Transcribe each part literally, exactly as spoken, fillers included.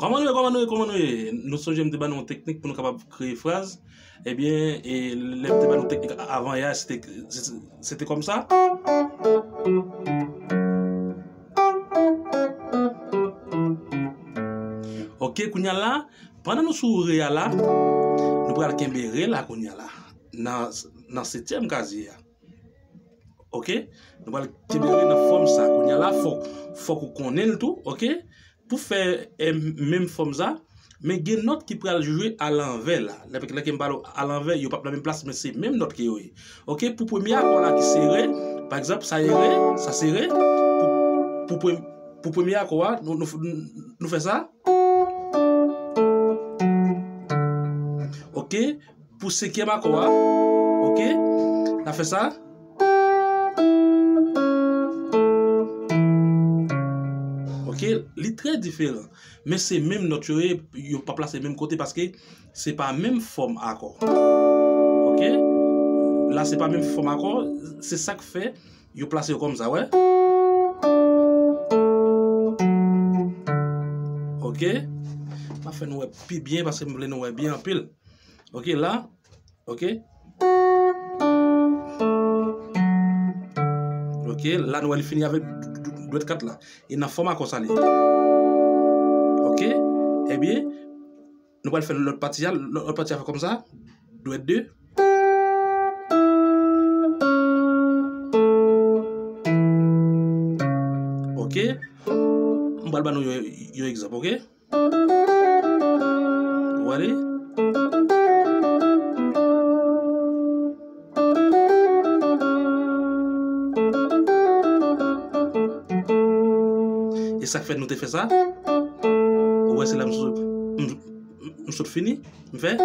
Kòman nou ye, kòman nou ye, kòman nou ye? Nou sonje m te ba nou yon teknik pou nou kapab kreye fraz. Ebyen, e, lè m te ba nou teknik a-, avan yè a, se te, se, se te kòm sa. Ok, kounye a la, pandan nou sou re a la, nou pral kenbe re la kounye a la, nan, nan setyèm kazye a. Ok? Nou pral kenbe re nan fòm sa. Kounye a la, fòk, fòk ou konnen l tou, ok? Pou fè, eh, menm fòm sa, men gen nòt ki pral jwe alanvè la. Lè, lè ke m pale alanvè, yo p ap nan menm plas, men se menm nòt ke yo ye. Ok? Pou premye akò la ki se re, pa egzanp, sa e re, sa se re. Pou, pou, pre- pou premye akò a, nou, nou, nou fè sa. Ok? Pou senkyèm akò a, ok, n a fè sa. Ok, li trè diferan. Men se menm nòt yo ye, yo pa plase menm kote paske se pa menm fòm akò. Ok? La, se pa menm fòm akò, se sa k fè yo plase yo kòm sa, wè. Ok? M a fè nou wè pi byen paske m vle nou wè byen anpil. Ok, la. Ok. Ok, la nou wè li fini avèk d-, d-, dwèt kat la. E nan fòm akò sa li ye. Ok. Ebyen, nou pral fè lòt pati a, lòt pati a fè kòm sa. Dwèt de. Ok. M pral ban nou yon, yon egzanp, ok? Ou wè li? E sa k fè nou te fè sa? Ou wè se la m sot, m, m, m sot fini? M fè?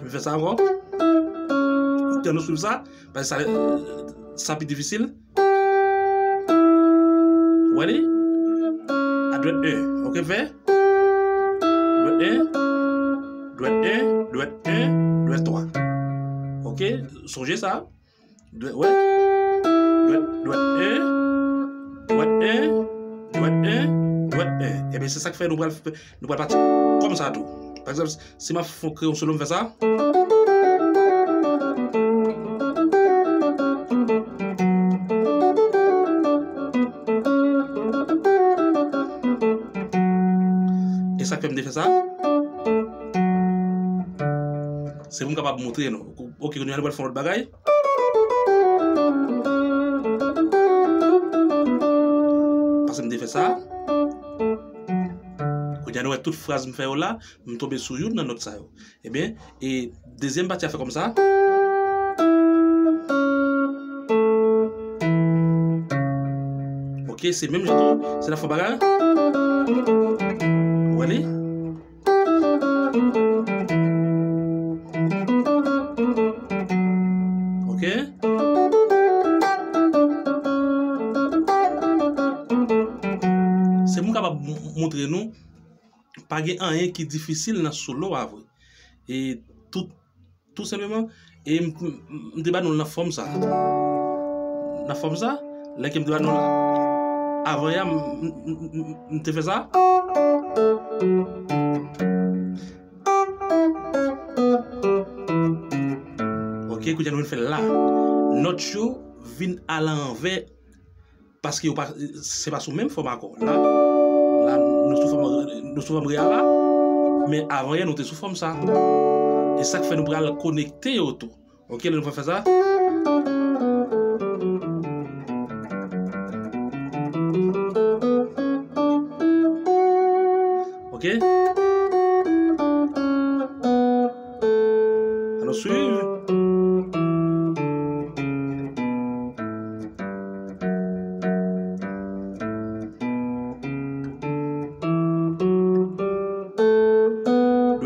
M fè sa ankò? Ou tande nou swiv sa? Paske sa, sa pi difisil. Ou wè li? A dwèt en. Ok, m fè? Dwèt en. Dwèt en. Dwèt en. Dwèt twa. Ok, sonje sa. Dwèt, wè. Dwèt, dwèt en. Dwèt en. Dwèt en. Dwèt en. Ebyen, se sa k fè nou pral fè Nou pral pati kòm sa tou. Pa egzanp, si m ap fè yon kreyon solo, m fè sa. E sa k fè m te fè sa? Se pou m kapab montre nou. Ok, kounye a nou pral fè yon lòt bagay. Paske m te fè sa. Kounye a nou wè tout fraz m fè yo la, m tonbe sou youn nan nòt sa yo. Ebyen, e dezyèm pati a fè kòm sa. Ok, se menm jan tou, se nan fòm bagay. Ou wè li? Ok. Se pou m kapab m-, montre nou, pa gen anyen ki difisil nan solo a vre. E tout Tou senpleman, e m, m, m te ba nou l nan fòm sa. Nan fòm sa, lè ke m te ba nou l avan yè a, m, m, m, m, m te fè sa. Ok, kounye a nou vin fè l la. Nòt yo vin alanvè. Paske yo pa, se pa sou menm fòm akò. La, la, nou sou fòm, nou sou fòm re a la, men avan yè nou te sou fòm sa. E sa k fè nou pral konekte yo tou. Ok, lè nou pral fè sa. Ok. Ann nou swiv.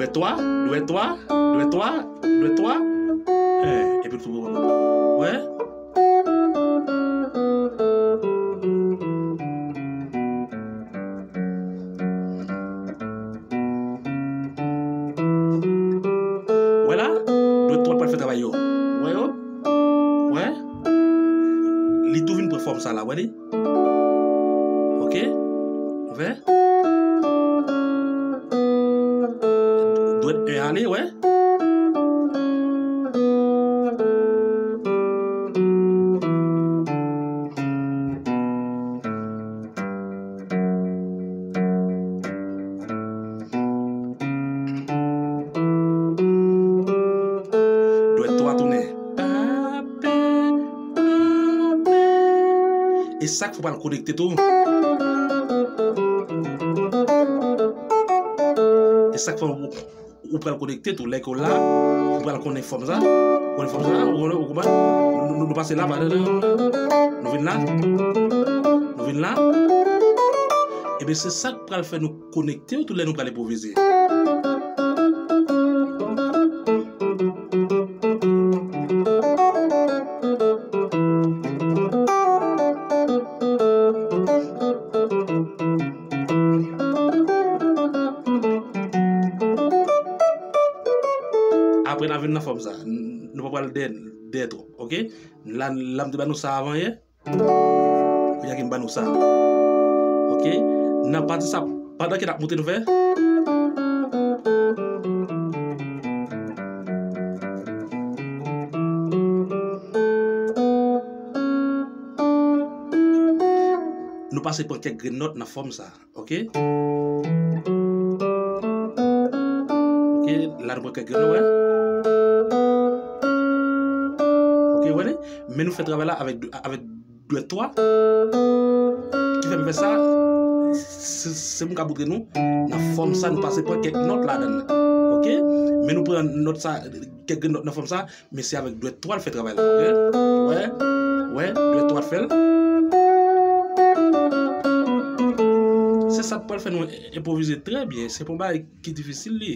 Dwèt twa, dwèt twa, dwèt twa, dwèt twa. Eh, epi tou bon. Wè? Wè la, dwèt twa pral fè travay yo. Wè yo? Wè? Li tou vin pran fòm sa la, wè li? Ok? Ou fè? Dwèt en ale, wè. Dwèt twa tounen. E sa k fè w pral konekte tou. E sa k fè w ou pral konekte tou. Lè ke w la, ou pral konnen fòm sa. Ou konnen fòm sa, ou konnen, ou konprann? Nou, nou, nou pase la, pa, nou vin la. Nou vin la. Ebyen, se sa k pral fè nou konekte tou lè nou pral enpwovize. Apre n a vin nan fòm sa. N-, nou pa pral dèyè, dèyè twòp, oke? La, la m te ba nou sa avan yè. Kounye a ki m ba nou sa. Oke? Nan pati sa, pandan ke n ap moute nou fè. Nou pase pran kèk grenn nòt nan fòm sa. Oke? Oke, la nou pran kèk grenn, wè. Oke, wè li? Men nou fè travay la avèk, avèk dwèt twa. Ki fè m fè sa? Se, se pou m ka montre nou. Nan fòm sa, nou pase pran kèk nòt ladan l. Oke? Men nou pran nòt sa, kèk grenn nòt nan fòm sa. Men se avèk dwèt twa l fè travay la, oke? Wè, wè, dwèt twa l fè l. Se sa k pral fè nou enpwovize trè byen. Se pa yon bagay ki difisil li.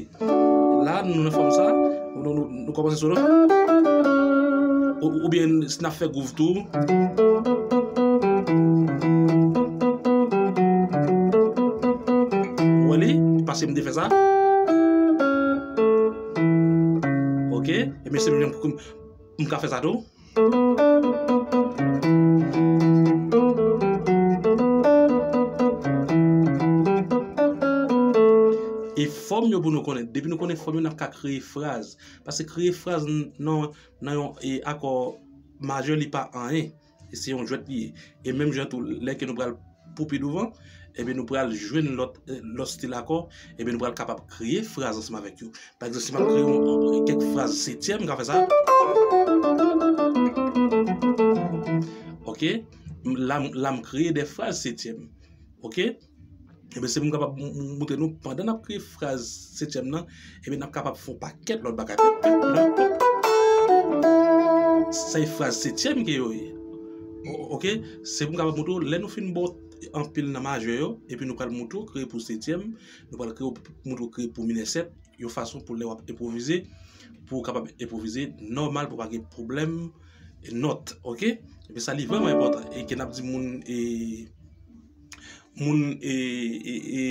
La, nou nan fòm sa, nou, nou, nou kòmanse solo. Ou, oubyen, si n ap fè gwouv tou. Ou wè li? Paske m te fè sa. Oke, ebyen se menm pou m ka fè sa tou. E fòm yo pou nou konnen. Depi nou konnen fòm yo, n ap ka kreye fraz. Paske kreye fraz n-, nan, nan yon, e, akò majè, li pa anyen. E se yon jwèt li ye. E menm jan tou, lè ke nou pral pou pi douvan, ebyen, nou pral jwenn lòt, eh, lòt stil akò, ebyen, nou pral kapab kreye fraz ansanm avèk yo. Pa egzanp, si m ap kreye yon, yon, kèk fraz setyèm, m ka fè sa. Oke? La, la, m kreye de fraz setyèm. Oke? Ebyen, se pou m kapab m-, m-, montre nou, pandan n ap kreye fraz setyèm nan, ebyen, n ap kapab fè yon pakèt lòt bagay. Sa e fraz setyèm ke yo ye. O-, oke? Se pou m kapab montre w, lè nou fin ba w anpil nan majè yo, epi nou pral montre w kreye pou setyèm, nou pral kreye, montre w kreye pou minè sèt, yon fason pou lè w ap enpwovize, pou w kapab enpwovize nòmal, pou w pa gen pwoblèm nòt, oke? Epi sa, li vrèman enpòtan. E ke n ap di moun, e, moun, e, e, e,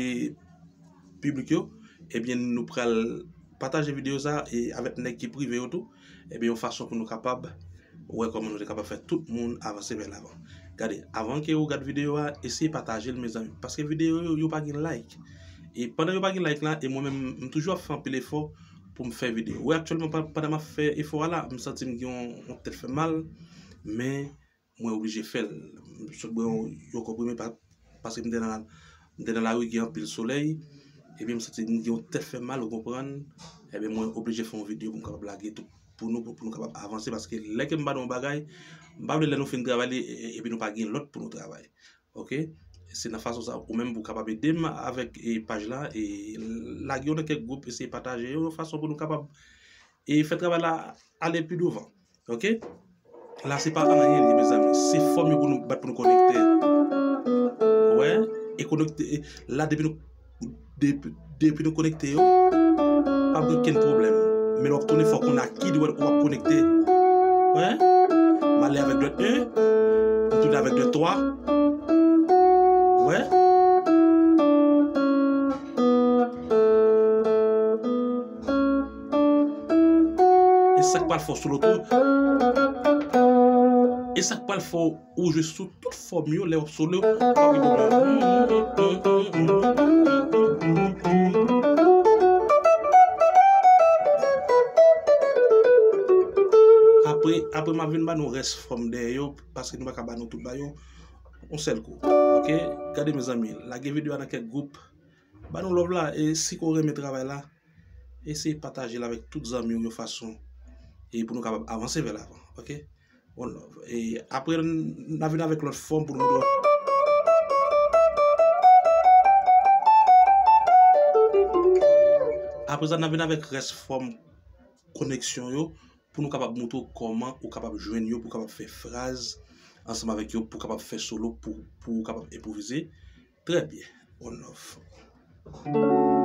piblik yo, ebyen, nou pral pataje videyo sa, e, avèk nèg ki prive yo tou, ebyen, yon fason pou nou kapab wè kòman nou te kapab fè tout moun avanse vè lavan. Gade, avan ke ou gad videyo a, eseye pataje l, mezanmi, paske videyo yo, yo pa gen like. E pandan yo pa gen like la, e mwen menm, m toujou ap fè anpil efò pou m fè videyo. Wi, aktyèlman, pa-, pandan m ap fè efò a la, m santi m gen yon, yon tèt fè mal, men mwen oblije fè l. M sot bwè yon, yon konprime pa-, paske m te nan, m te nan lari, gen anpil solèy. Ebyen, m santi m gen yon tèt fè mal, ou konprann? Ebyen, mwen oblije fè yon videyo pou m kapab lage tou pou nou, pou, pou nou kapab avanse. Paske lè ke m ba nou yon bagay, m pa vle lè nou fin travay li, e, e, epi nou pa gen lòt pou nou travay. Oke? Se nan fason sa, ou menm pou kapab ede m avèk, e, paj la, e lage yo nan kèk gwoup, eseye pataje yo, yon fason pou nou kapab, e, fè travay la ale pi douvan. Oke? La, se pa anyen li, mezanmi. Se fòm yo pou nou bat pou nou konekte. Wè? E konekte, e la, depi nou, depi, depi nou konekte yo, pa gen okenn pwoblèm. Men lè w ap tounen, fòk ou nan ki dwèt ou ap konekte. Wè? M ale avèk dwèt en, m tounen avèk dwèt twa. Wè? E sa k pral fè w solo tou. E sa k pral fè w jwe sou tout fòm yo lè w ap solo. Pa gen pwoblèm. Oke? ap vin ba nou rès fòm dèyè yo, paske nou pa ka ba nou tout ba yo yon sèl kou. Ok, gade mezanmi, lage videyo a nan kèk gwoup, ba nou love la, e si ke w renmen travay la, eseye pataje l avèk tout zanmi w yon fason, e pou nou kapab avanse vè lavan. Ok, one love. E apre n a vin avèk lòt fòm pou nou montre. Apre sa n a vin avèk rès fòm koneksyon yo, pou nou kapab montre w kòman ou kapab jwenn yo, pou w kapab fè fraz ansanm avèk yo, pou w kapab fè solo, pou, pou w kapab enpwovize. Trè byen, one love.